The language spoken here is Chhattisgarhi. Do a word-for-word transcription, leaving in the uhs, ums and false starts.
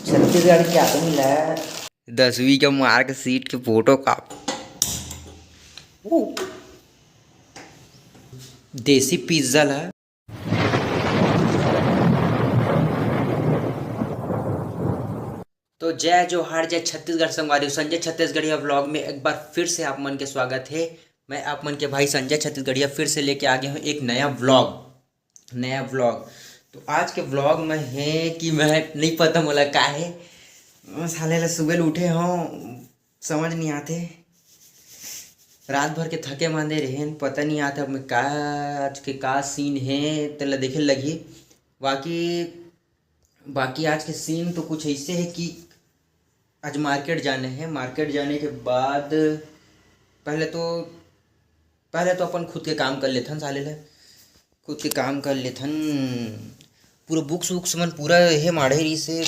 छत्तीसगढ़ के आदमी ला दसवीं के मार्कशीट के फोटो कॉपी, देसी पिज्जा ला। तो जय जोहार, जय छत्तीसगढ़ संगवारी, संजय छत्तीसगढ़िया व्लॉग में एक बार फिर से आप मन के स्वागत है। मैं आप मन के भाई संजय छत्तीसगढ़िया फिर से लेके आ गया हूँ एक नया व्लॉग, नया व्लॉग। तो आज के व्लॉग में है कि मैं नहीं पता मोला का है, साले ला सुबह ले उठे हूँ, समझ नहीं आते, रात भर के थके मांदे रहेन, पता नहीं आते अब मैं का, आज के का सीन है, तेला देखे लगही। बाकी बाकी आज के सीन तो कुछ ऐसे है कि आज मार्केट जाने हैं। मार्केट जाने के बाद पहले तो पहले तो अपन खुद के काम कर लेथन साले ला, खुद के काम कर लेथन। पूरा बुक्स वुक्स मन पूरा हे माढ़े रही से,